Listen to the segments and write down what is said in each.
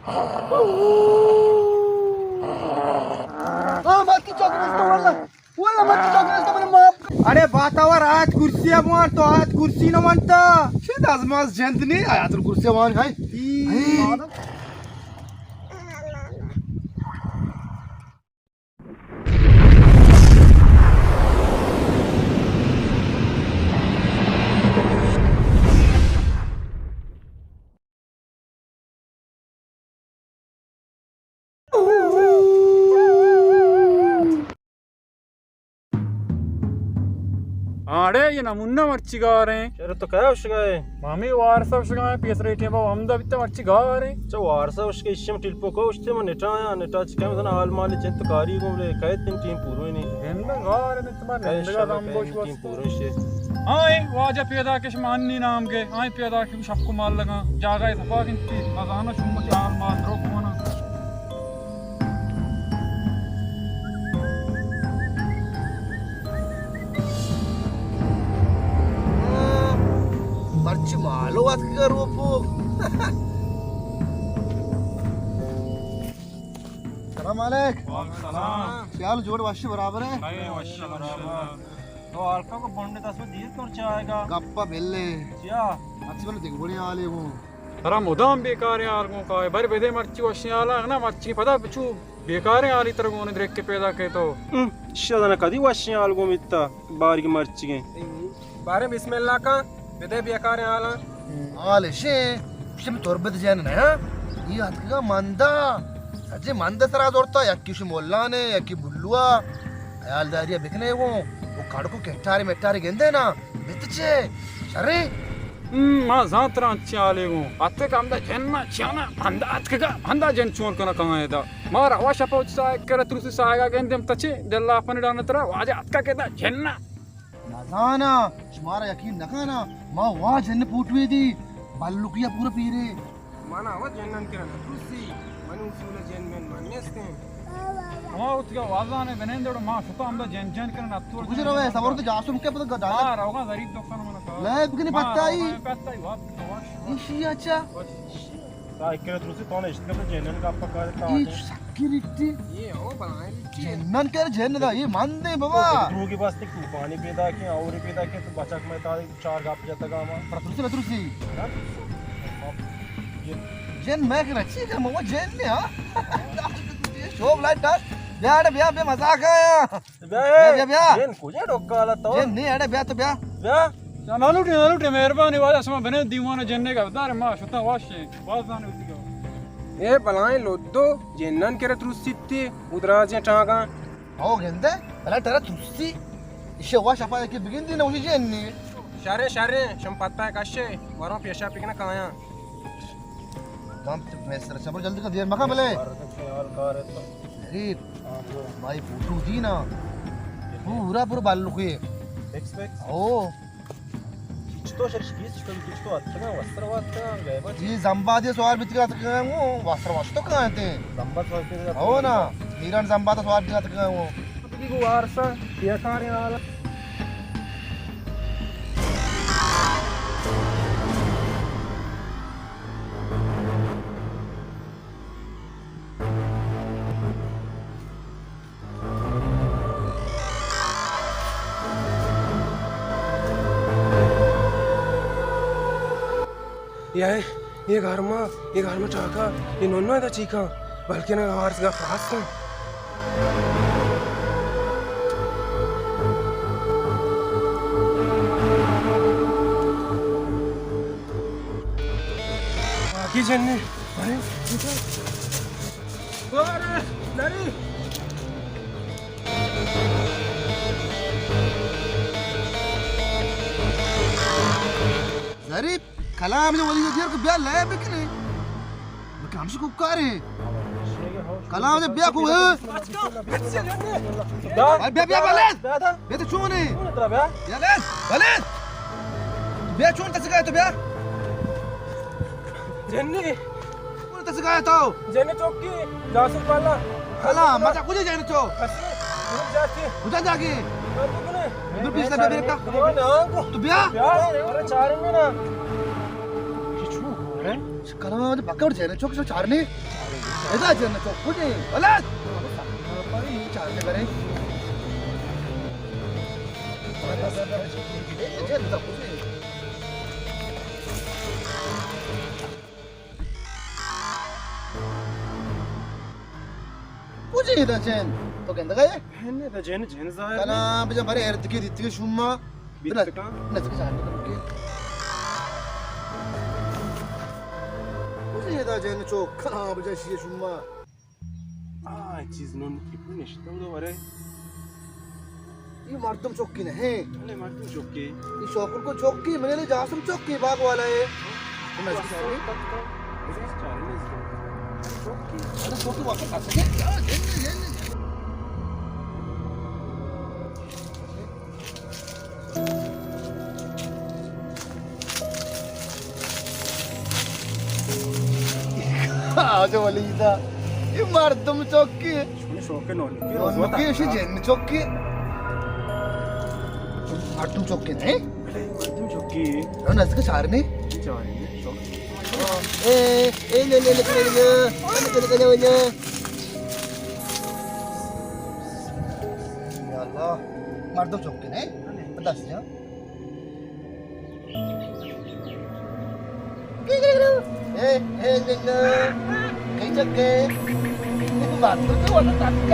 ہاں، ماتی چوک رستہ واللہ۔ واللہ ماتی چوک رستہ، من معاف کر۔ اڑے باتاور، آت کرسی ءَ بوان، تو آت کرسی نہ وانتا۔ چہ دزماز جند نے، آیات الکرسی وان ہے۔ آڑے، یہ نمونہ مرچی گاریں۔ چرا تو کیا اشگا ہے؟ مامی وارسا اشگا ہے، پیسر ٹیم با ہمدا بیتا مرچی گاریں۔ چا وارسا اشگا، اشم ٹلپو کو اشتے من نٹا یا نٹا چکے مزن حال مال چنت کاری گوں لے کہت تن ٹیم پورو نہیں۔ ہند گار ہے۔ تمہار نندگا دم بوش واسطہ۔ ہاں، اے واجہ پیدا کش مانی نام گے، آئی پیدا کش شپ کو مال لگا، جاگا ہے صفا کنتی، مزانا شوم چال مال رو کونا۔ مرچی مالو اتکگا روپو۔ سلام علیک۔ وعلیکم سلام۔ چے حال، جوڑ، وش برابر ہے؟ اے وش برابر۔ تو حالکا کو بنڈ دست میں دیر کر چاہے گا۔ گپا بلے۔ کیا؟ اچھی بلے دیکھ بڑی حالے گوں۔ ترا مدام بیکاریں حال گوں کائے۔ بر بدے مرچی وشیں حالا، نہ مرچی پدا بچو بیکاریں حالی ترا گون درک کے پیدا کے تو۔ ہم، شدن کدی وشیں حال گوں بیتا، بارگی مرچی گیں۔ بارے بسم اللہ کا، بدے بیکاریں حالا۔ حال اشیں، اشیں تربت جن نہ، یہ اتکگا مندا۔ سجے مند سرا زورتا، یکی شی مولانے، یکی بلوا۔ خیال داری بکنے وہ، وہ کڑکو کٹاری مٹاری گندے نا، بت چے، شرے۔ ہم، ما زانت ترا انچیں حالے گوں۔ اتک ہمدا جن نا چیانا، ہمدا اتکگا، ہمدا جن چون کنا کاں ادا۔ ما روا شپا اچ ساہگ کرا ترسی ساہگا گندم تچے، دل لاپن ڈان ترا واجہ اتکا کہ دا جن نا۔ نزاناں، شمارا یقین نکناں، ما وا جن پوٹوے دی، بلوکیا پورا پیرے۔ من آ وت جنان کرا نہ ترسی، من اصول جن من من نیستیں۔ ہما وتی وازانے بنندڑ ما شتا ہمدا جن جن کرا نہ تو۔ کجا روے، صبر تو جاسم کے پتہ گدا۔ ہاں، روگا ظریف دکان من کا۔ لے بکنی پتائی۔ پتائی وات۔ ایشی اچھا۔ تا اکرے ترسی تو نے اشتکے تو جنن کا پکا تا۔ ایش سکی ریٹی۔ یہ او بنائے ریٹی۔ جنن کر جن دا، یہ من دے بابا۔ تو دروگی بس تے طوفانی پیدا کے، اور پیدا کے تو بچک میں تا چار گپ جتگ آ ما۔ پر ترسی نہ ترسی۔ جن میں کہ رچی کر مو جن نے ہاں۔ شوب لائٹ ڈال۔ بیا اڑے بیا، بے مزاق آیا۔ بیا، بیا، بیا۔ جن کجا ڈوکالا تو؟ جن نے اڑے بیا تو بیا۔ بیا۔ نہ لوٹے، نہ لوٹے، مہربانی واجہ شما بنے دیوان جن نے کا دار ما شتا واش باز دانے ہوتی گا۔ اے بلائیں لودو جنن کرے ترسیتی ادراجیں ٹاگاں۔ او گندے، بلا ترا ترسی۔ ایشی وا شپا یکی بگندی نہ وشی جنی۔ شریں، شریں، شم پتہ کشے، وروں پیشا پکنا کایاں۔ کم تو پیسر، صبر جلدی کا دیر مکا بلے۔ ظریف، مائی فوٹو دی نا۔ پورا، پورا بالو کے۔ او۔ چتو شرش کیس چتو، چتو اتکا، وستر واتکا، گئے بچ۔ یہ زمبادی سوار بیتگا اتکا ہوں، وستر واشتو کہاں تے؟ زمباد سوار بیتگا اتکا۔ ہو نا، میران زمباد سوار بیتگا اتکا ہوں۔ تبھی کو وارسا، یہ کار ہے حالا۔ یہ، یہ گھر ما، یہ گھر ما ٹاکا، یہ نون ما دا چیکا، بلکہ نا وارس گا فراستاں۔ باقی جنی، ارے، ظریف، کلام جو ولی دیر کو بیا لے بکنے۔ بکن ہمشی کو کارے۔ کلام جو بیا کو، اے۔ بیا، بیا، بیا، بلد۔ بیا تو چونے؟ بیا، بلد، بلد۔ بیا چون تسگا تو بیا۔ جنی۔ کون تسگا تو؟ جنی چوکی، جاسم پالا۔ ہلا، مزہ کجا جنی تو؟ کسی، کجا جاتی؟ کجا جاگی؟ ادھر پیچھے بیا، بیا۔ تو بیا۔ بیا، ارے چارمی نا۔ یہ چون ہو رہے؟ کلام آمد پکڑ جن چوک چو چارنے۔ ادا جن چوک کجے؟ بلد۔ چارنے برے۔ کجے ادا جن؟ تو گندگا ئے؟ نہ، ادا جن، جن ظاہر نہ۔ کلام بجا برے ارد کے دیتی شما۔ بیت کن۔ نزدیک جان کن کے۔ کجے ادا جن چوک کلام بجا شی شما۔ آ، چیز نون کی پو نشتہ دو ورے۔ یہ مردم چوکی نہ ہے۔ اے مردم چوکی۔ یہ شوکر کو چوکی، منے لے جاسم چوکی، باغ والا ہے۔ تو نزدیک چارے۔ چوکی۔ ارے چھوٹو واپس آ سکے۔ آجا ولیدا، یہ مردم چوکی۔ شوق نونکی، نونکی، اسی جن چوکی۔ مردم چوکی نہیں؟ مردم چوکی۔ نزدیک چارنے؟ چارنے۔ اے، اے، لے، لے، لے۔ یا اللہ، مردم چوکی نہیں؟ دس جا۔ اے، اے، جنو، کئی چکے؟ بات تو تو والا تک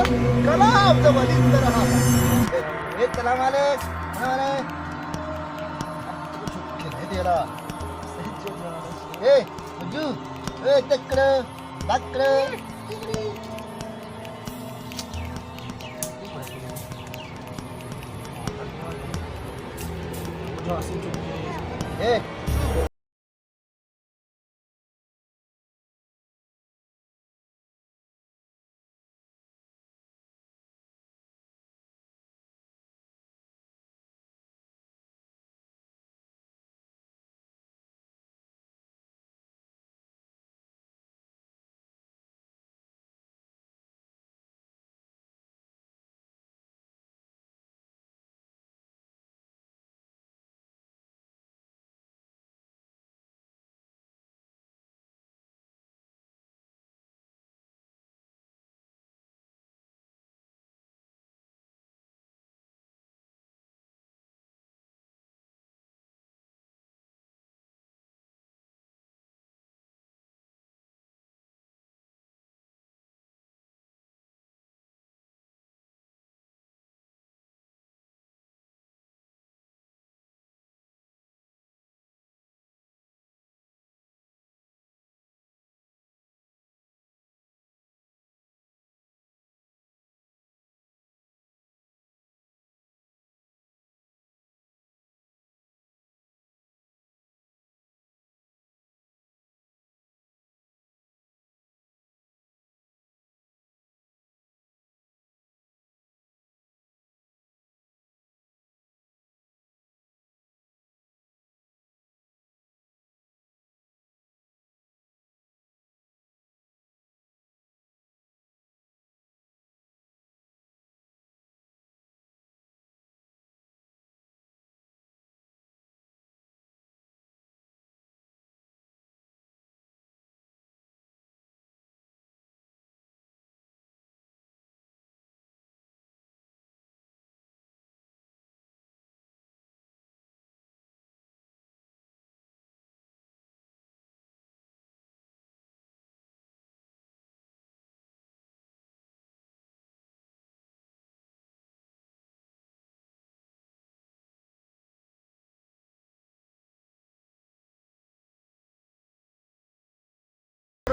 کلام تو والی طرح۔ اے، سلام علیک، سلام علیک۔ چکے نہیں تیرا۔ اے، بجو، اے، تکڑا، تکڑا۔ اے۔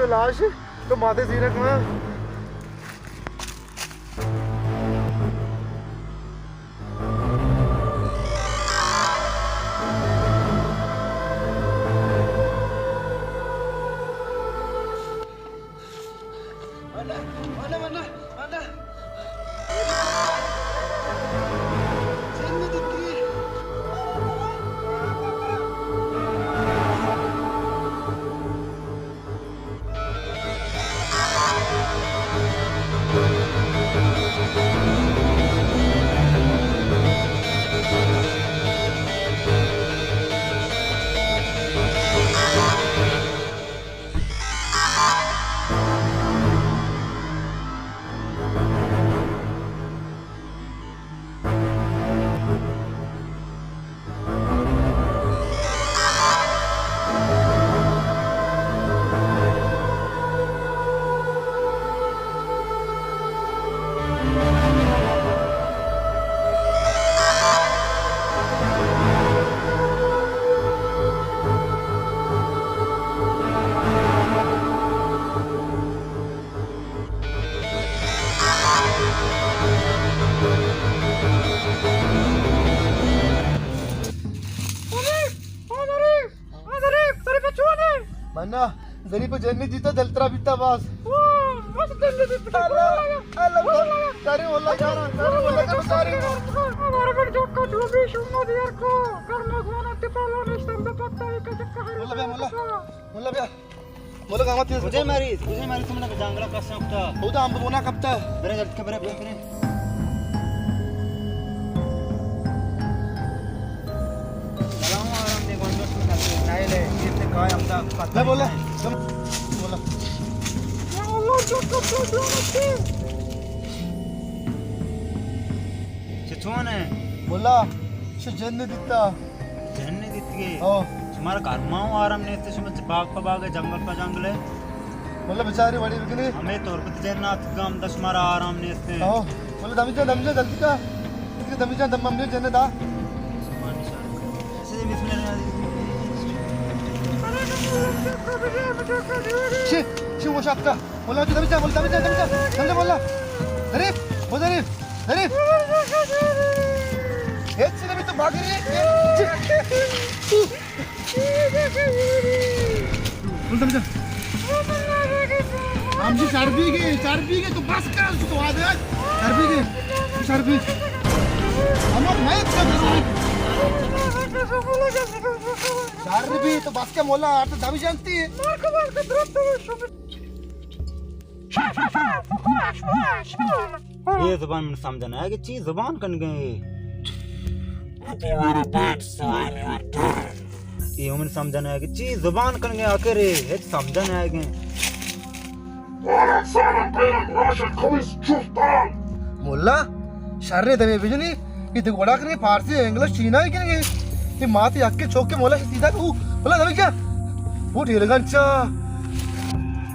لاش تو ماتے زیرک نا۔ یعنی کو جنی دیتا دلترا بیتا بس۔ واہ، بس جنی دیتا۔ اللہ، اللہ، اللہ، ساری واللہ کارا، ساری واللہ کارا، ساری۔ ہمارا بڑ جو کا جو بھی شما دیار کو، کرنا گوانا تے پالا نشتم دے پتا ہی کا چکا ہے۔ مولا بیا، مولا۔ مولا بیا۔ مولا گاما تیز۔ کجے مریض، کجے مریض تم نے جنگلا کسا کتا۔ او دا امب بونا کپتا۔ برے جلد کے برے، برے، برے۔ سلام آرام دے گونڈو، نائلے، کیسے کائے ہم دا پتہ میں بولا۔ نہیں۔ بولا۔ یا اللہ، جو کپتا جو نکتے۔ چے چون ہے؟ مولا، چے جن دیتا۔ جن دیتگے؟ ہاں۔ شمارا گرما و آرام نیست، شما چہ باغ پہ باغ، جنگل پہ جنگل ہے۔ مولا بچاری وڑی بکنی۔ ہمیں تربت جن آتکگا، ہمدا شمارا آرام نیست ہے۔ ہاں۔ مولا دمی جان، دمی جان، جلدی کا۔ دمی جان، دم ہم جن دا۔ چی، چی وہ شاپ کا؟ مولا، دمی جان، مولا، دمی جان، دمی جان، دمی جان، مولا۔ ظریف، وہ ظریف۔ ظریف! ہچ نہ بیت، تو بھاگی رہی ہے۔ ہم سے چربی گے، چربی گے، تو بس کر، تو آ جائے۔ چربی گے، چربی۔ ہم لوگ میں اتنا ضروری۔ چربی تو بس کے مولا، آ تو دمی جانتی ہے۔ اے زبان من سمجھ نہ آئے کہ چی زبان کن گئے۔ اے من سمجھ نہ آئے کہ چی زبان کن گئے آخر، اے ہچ سمجھ نہ آئے گئے۔ مولا، شر دمے بجنی۔ اے دگہ وڑا کنگے، فارسی، انگلش، چینائی کنگے۔ اے ماتی حق کے چوک کے مولا سے سیدھا کو، مولا دمے کیا؟ وہ ڈیل گنچا۔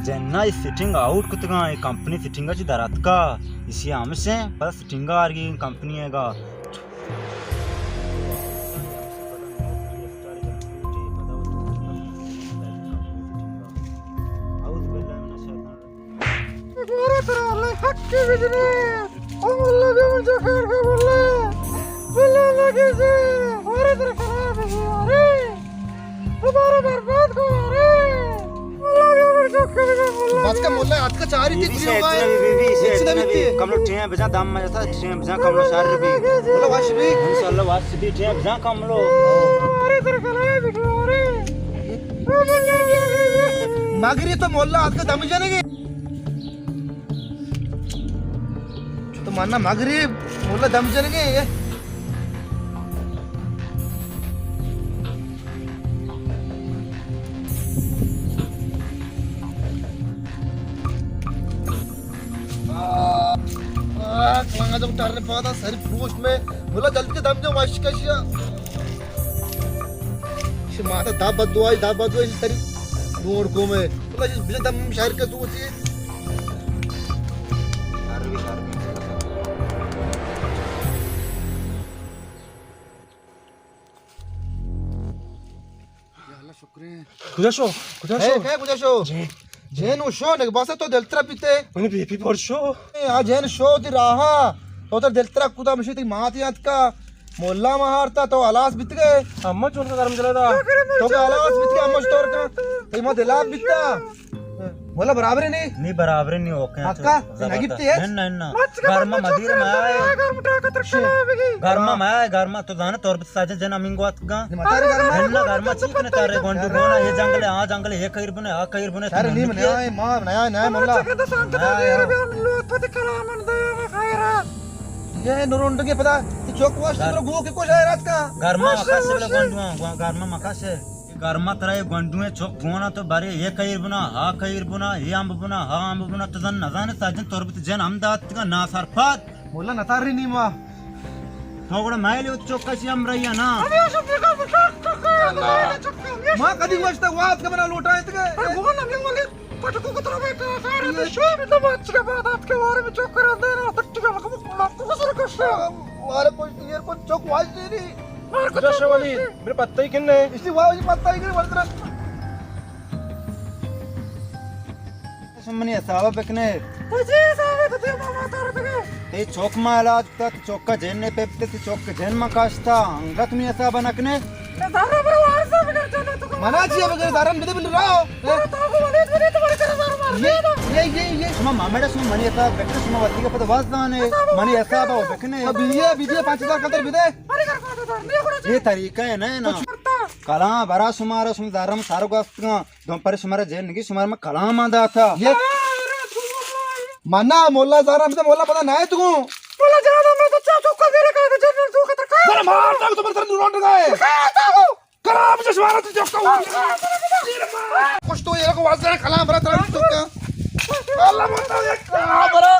جنا اے سیٹنگ آؤٹ کتگاں، اے کمپنی سیٹنگ چی دراتکا۔ اسی ہمشیں، پدا سیٹنگ آرگی کمپنی ہے گا۔ اعوذ باللہ من الشیطان۔ مارا ترا اللہ حق کی بجنے۔ او مولا بیا من جو خیر کا مولا۔ مولا اللہ کے سے۔ مارا ترا خراب ہے یارے۔ دوبارہ برباد کو یارے۔ مولا بیا من جو خیر کا مولا۔ بس کا مولا ہاتھ کا چاری تھی be be, be be, be be, کم لو ٹھیں بجا دم میں تھا، ٹھیں بجا کم لو شر بی۔ مولا واش بی۔ انشاءاللہ واش بی، ٹھیں بجا کم لو۔ مارا ترا خراب ہے یارے۔ مگری تو مولا ہاتھ کا دم جانے گے۔ تو مانا مغرب، مولا دم جنگے۔ آہ، آہ، کلنگا تو ٹرنے پادا سری پروش میں۔ مولا جلد کے دم جو وش کشیا۔ شی ماتا دا بدوائی، دا بدوائی شی سری نور کو میں۔ واللہ شی بجا دم شہر کے تو چی۔ شہر بھی، شہر بھی۔ یا اللہ شکر ہے۔ کجا شو؟ کجا شو؟ اے، کئے کجا شو؟ جی۔ جین و شو نگ باسا تو دلترا پیتے۔ منی بی پی پر شو۔ اے، آ جین شو دی راہا۔ تو تر دلترا کدا مشی تی ماتی آتکا۔ مولا مہارتا تو ہلاس بیتگے۔ اما چون کا گرم جلا دا۔ تو کا ہلاس بیتگے، اما چطور کا؟ تی ما دلاپ بیتا۔ مولا برابر نہیں؟ نہیں، برابر نہیں، اوکے۔ پکا؟ زبردست۔ نگیتے ہے؟ نہ، نہ، نہ۔ گرما مدیر میں آئے۔ گرما میں آئے، گرما تو زانے تربت ساجن جن امینگو اتکگا۔ نہ، گرما چی کنے تارے گونڈو گونا، یہ جنگل ہے، آ جنگل ہے، یہ کئیر بنے، آ کئیر بنے، تو نہ نکے۔ ما نیا، نیا مولا۔ یہ نرونڈگے پدا، یہ چوک واش تو گو کے کو شاعر اتکا۔ گرما مکاسے بلے گونڈو، گرما مکاسے۔ گرما ترا یہ گونڈویں چک گونا تو برے یہ کئیر بنا، ہا کئیر بنا، یہ امب بنا، ہا امب بنا، تو زن نزانے ساجن تربت جن ہم داتگا نا سرپد۔ مولا نتاری نیما۔ تو گڑا مائلی ات چک کسی ہم رہی ہے نا۔ ما کدی گوشتا وات کا بنا لوٹا اتگے۔ پٹکو کو ترا بیٹا سارے تو شو میں تو بچ کے بعد آپ کے بارے میں چوک کرا دینا، ٹٹی کا لکو، لکو کو سر کشتا۔ وارے کوئی دیر کو چوک واج دے رہی۔ کجا شو ولی؟ میرے پتہ ہی کن ہے۔ اس لیے واہ، یہ پتہ ہی کن ہے، ورنہ۔ منی حساب بکنے۔ تو چی حساب ہے تو تیرا ماما تارا تگے؟ تے چوک ما علاج کتا، تے چوک کا جن نے پپتے، تے چوک کا جن ما کاشتا، انگت می حساب نہ کنے۔ تے دارا برو حساب کر جانا تو۔ منا چی بگر زارم بده بل راو. یہ، یہ، یہ، یہ، شما مامڑا شما منی حساب بکنے، شما وتی کا پتہ واز دانے، منی حساب او بکنے. اب یہ، اب یہ پانچ ہزار کلدار بده. یہ طریقہ ہے نا، نا. کلام برا شمارا، شما زارم سارو گاستگاں. دم پر شمارا جیل نگی، شمارا من کلام آ داتا. یہ منا مولا زارم بده، مولا پتہ نہ تو. مولا جان، میں تو چا چوکا دے رکھا ہے، جنرل تو خطر کا. مارتا تو پر سر روڈ گئے. کلام چشمارا تو چکا ہوا. کچھ تو یہ کو واضح کلام برا ترا چکا. اللہ بولتا ہے کلام برا.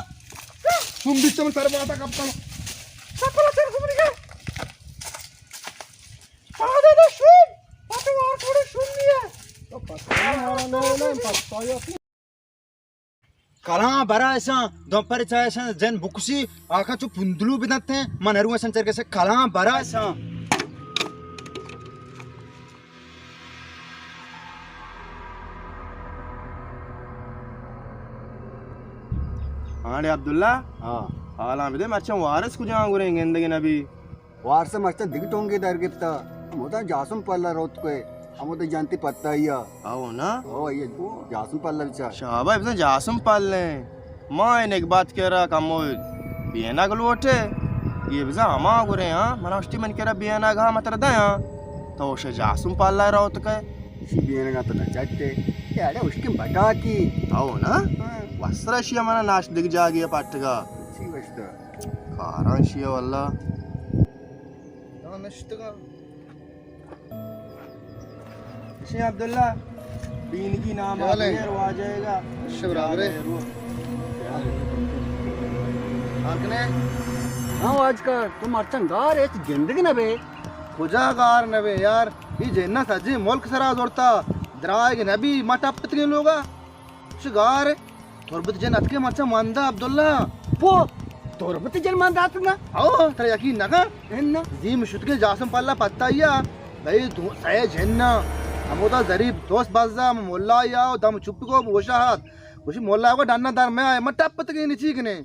تم بیچ میں سر باتا کب تم. سب پر سر گھوم گیا. پادا دا شوم. پادا وار تھوڑے شوم نہیں ہے. تو پتہ نہیں ہمارا نام ہے، پتہ ہے. کلام برا ایساں، دم پر چا ایساں جن بکشی، آخا چو پندلو بدنت ہیں، من ارو ایساں چرکے سے کلام برا ایساں. ہاں ڈے عبداللہ. ہاں. حالاں بدے، مرچاں وارث کجا گوریں گندگی نبی. وارث مرچاں دگہ ٹونگے در گپتا. ہمودا جاسم پلہ روت کوئے. ہمودا جنتی پتہ ایا. او نا؟ او، یہ جاسم پلہ بچار. شابا، بزن جاسم پلہ. ما انک بات کرا کمو بینگ لوٹے. یہ بزن ہما گرے ہاں. منا اشتی من کرا بینگ ہاں متر دیاں. تو شے جاسم پلہ روت کوئے. شی بینگا تو نہ چٹے. یہ اڑے اشکن بٹاکی. او نا؟ ہاں. وسرا شی منا ناش دگہ جاگے پٹگا. چی وشتا؟ کاراں شی واللہ. دانشتگاں. شی عبداللہ، بینگی نام آ بیر واجہ گا. شو برابرے. حال کنے؟ ہاں واجکار، تو مرچاں گار ہچ گندگ نہ بے. کجا گار نہ بے یار، یہ جنہ سجے ملک سرا زورتا، درائگ نبی، ما ٹپتگیں لوگا. شگار. تربت جن اتکے مرچاں ماندا عبداللہ. پو، تربت جن ماندا اتکا؟ او، ترا یقین نہ کن؟ اناں. زی من شتگیں جاسم پلہ پتہ یا. بھئی دو سئے جن نا. ہمودا ظریف دوست بزا، ہم مولا یا، دم چپ کو بوشا ہات. گوشی مولا کو ڈنا در میں آئے، من ٹپ تکے نی چی کنے.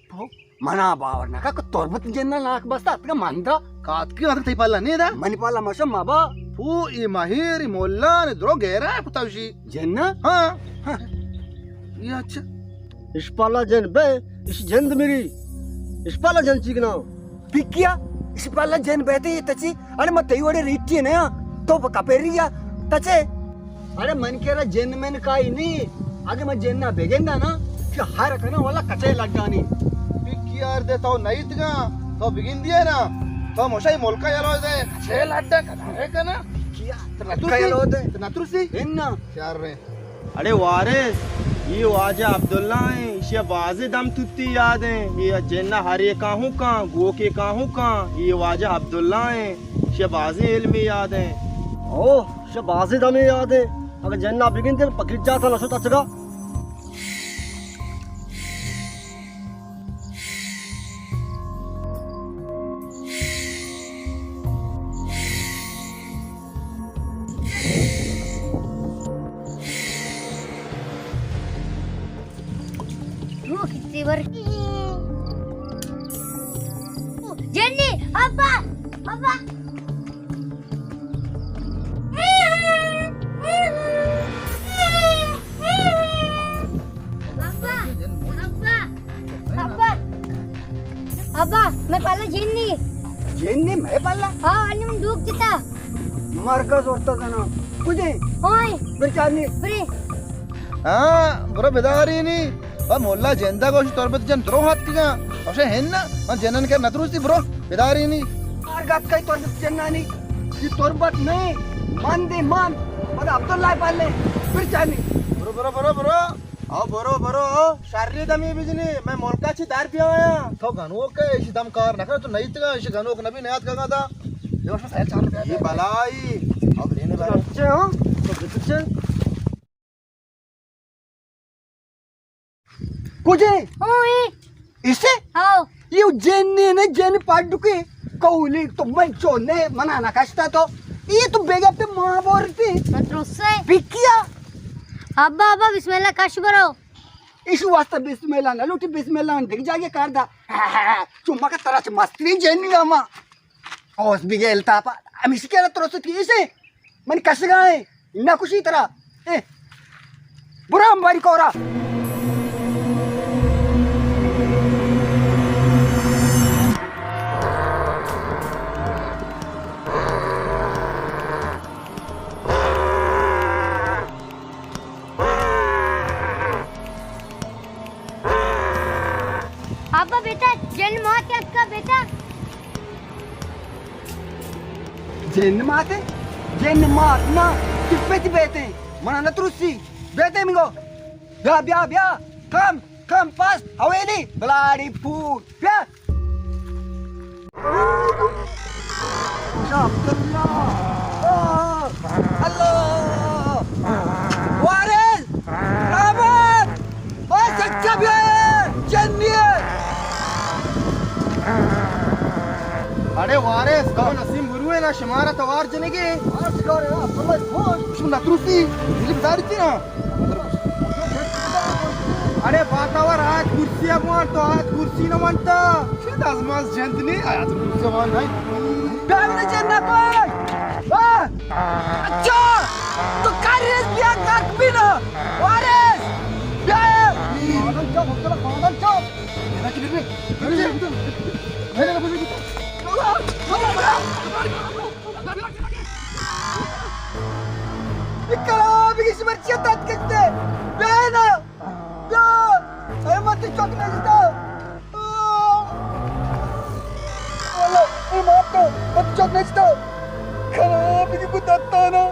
پو، منا باور نہ کا کہ تربت جن نا ناک بستا اتکا ماندا. کاتکی اتک تئی پلہ نی دا؟ منی پلہ مشم مبا. پو، ای ماہیر، ای مولا نے درو گہرا کتا وشی. جن نا؟ ہاں. ہاں. یہ اچھا. اش پالا جن بے، اش جند میری. اش پالا جن چیکنا. پکیا، اش پالا جن بیتے یہ تچی. اڑے من تئی وڑے ریٹی نہ، تو کپیری یا تچے. اڑے من کرا جن من کائی نی. اگے من جن نہ بگندا نا، کہ ہر کنا والا کچے لگانی. پکیا دے تو نیت گا، تو بگندی ہے نا. تو مشائی ملکا یلو دے، کچے لڈا کنا ہے کنا. پکیا، ملکا یلو دے. نہ ترسی؟ انا. یار رے. اڑے وارث، یہ واجہ عبداللہ ہیں، ایشی بازی دم تتی یاد ہیں، یہ جنہ ہر ایک آہوں کان، گوک ایک آہوں کان، یہ واجہ عبداللہ ہیں، ایشی بازی علمی یاد ہیں. او، ایشی بازی دم یاد ہیں، اگر جنہ بگن دل پکڑ جاتا نشو تچگا. جنی، ابا، ابا. ابا، ابا، ابا، ابا، میں پالا جنی. جنی میں پالا؟ ہاں، انی من ڈوک جتا. مرکز اورتا کنا. کجے؟ اوئے. برچانی. برے. ہاں، برو بداری نی. با مولا جندا گوش تربت جن درو ہاتکگا. اوشے ہن نا، من جنن کر نتروسی برو بداری نی. آر گات کئی تربت جنانی. یہ تربت نہیں، من دے من. پدا عبداللہ پالے. برچانی. برو، برو، برو، برو. او برو، برو، او شری دمی بجنی، میں ملکا چی در بیا آیا. تو گنوک ہے، اسی دم کار نہ کر، تو نہیں تگا، اسی گنوک نبی نیات گا دا. یہ بلائی. اب لینے بلائی. اچھا، ہاں؟ تو کچھ کجے؟ اوئے. اسے؟ ہاؤ. یہ جن نے، نے جن پاڈو کے. کولی تو من چو نے، منا نہ کشتا تو. یہ تو بیگا پہ ماں بورتی. مدرسے. بکیا. ابا، ابا، بسم اللہ کش برو. ایشی واسطہ بسم اللہ نہ لوٹی، بسم اللہ من دگہ جاگے کار دا. چما کا ترا چ مستری جن گا ما. اوس بگے التاپا. ہمیشی کے ترس تھی اسے. من کشگا ایں، نہ کشی ترا۔ اے، برو ہم باری کورا۔ ابا بیتا، جن مات اتکا بیتا۔ جن ماتے؟ جن مات نا، چپے تی بیتے۔ منا نہ ترسی۔ بیتے منگو۔ بیا، بیا، بیا۔ کم، کم پاس، حویلی، بلاڑی پھوٹ۔ بیا۔ عبداللہ۔ اللہ۔ وارث۔ رحمت۔ او سچا بیا، جنی۔ اڑے وارث، کمو نسیم بروے نا، شمارا توار جنگے۔ شما نترسی، دلی بداری تی نا۔ اڑے باتاور، آت کرسی ءَ بوان، تو آت کرسی نہ وانتا۔ چہ دزماز جند نے، آت کرسی وان نہیں۔ بیا میرے جند نہ کوئی۔ ہاں۔ اچھا، تو کاریز بیا کاک بھی نا۔ وارث، بیا۔ پاگل چپ، پاگل چپ۔ کلام کی شمر چیت اتکتے۔ بیا نا۔ بیا۔ اے مت چک نجتا۔ واللہ، اے مات تو مت چک نجتا۔ کلام کی کو دتانا۔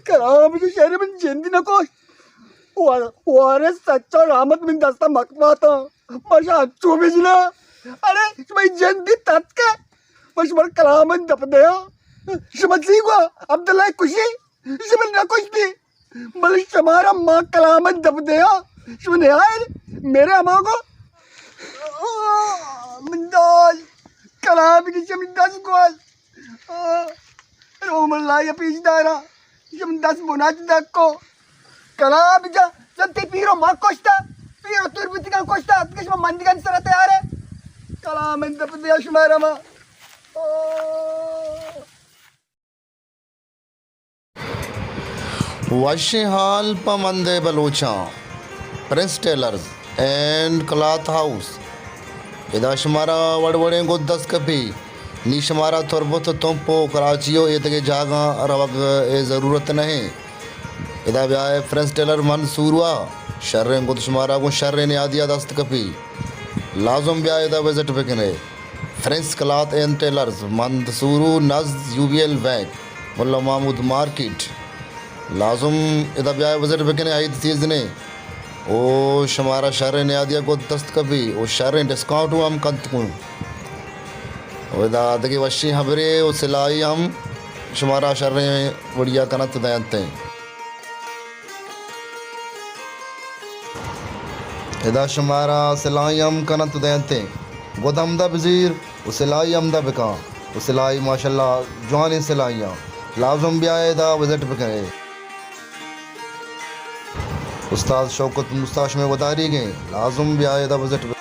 کلام کی شہر من جندی نہ کوش۔ وار-، وارث سچا رحمت من دستا مکواتا۔ ماشا اچو بجنا۔ اڑے، شمئی جندی تتکے۔ مش مر کلام دپ دیا۔ شما چی گوا؟ عبداللہ کشی؟ شما نہ کشتی۔ بلے شمارا ما کلام دپ دیا۔ شما نے آئے میرے ہما کو۔ من دال۔ کلام کی شما دس گوال۔ آ، روم اللہ یا پیش دارا، شم دس بنات دکو۔ کلام جا، جنتی پیرو ما کشتا، پیرو تربتگان کشتا، اتکش ما مندگان سر تیارے۔ کلام انت پہ دیا شمارا ما۔ آ۔ وشیں حال پہ مندے بلوچاں۔ Prince tellers and cloth house. ادا شمارا وڑ وڑیں گد دست کپی۔ نی شمارا تربت و تمپ و کراچی و اے دگہ جاگاں روگ ءِ ضرورت نہ ایں۔ ادا بیائے پرنس ٹیلر مند سوروا شریں گد شمارا گوں شریں نیادیا دست کپی۔ لازم بیائے ادا وزٹ بکنے۔ پرنس کلاتھ اینڈ ٹیلرز، مند سورو، نزد یو بی ایل بینک، ملا محمود مارکیٹ۔ لازم ادا بیائے وزٹ بکنے عید سیزنے۔ او شمارا شریں نیادیا گد دست کپی او شریں ڈسکاؤنٹ ہم کنت کن۔ او ادا دگہ وشیں حبرے او سلائی ہم شمارا شریں وڑیا کنت دینتیں۔ ادا شمارا سلائی ہم کنت دینتیں۔ گد ہمدا بزیر و سلائی ہمدا بکاں و سلائی ماشاءاللہ جوانیں سلائیاں۔ لازم بیائے ادا وزٹ بکنے۔ استاد شوکت موسی شمئے وداریگیں، لازم بیائے ادا وزٹ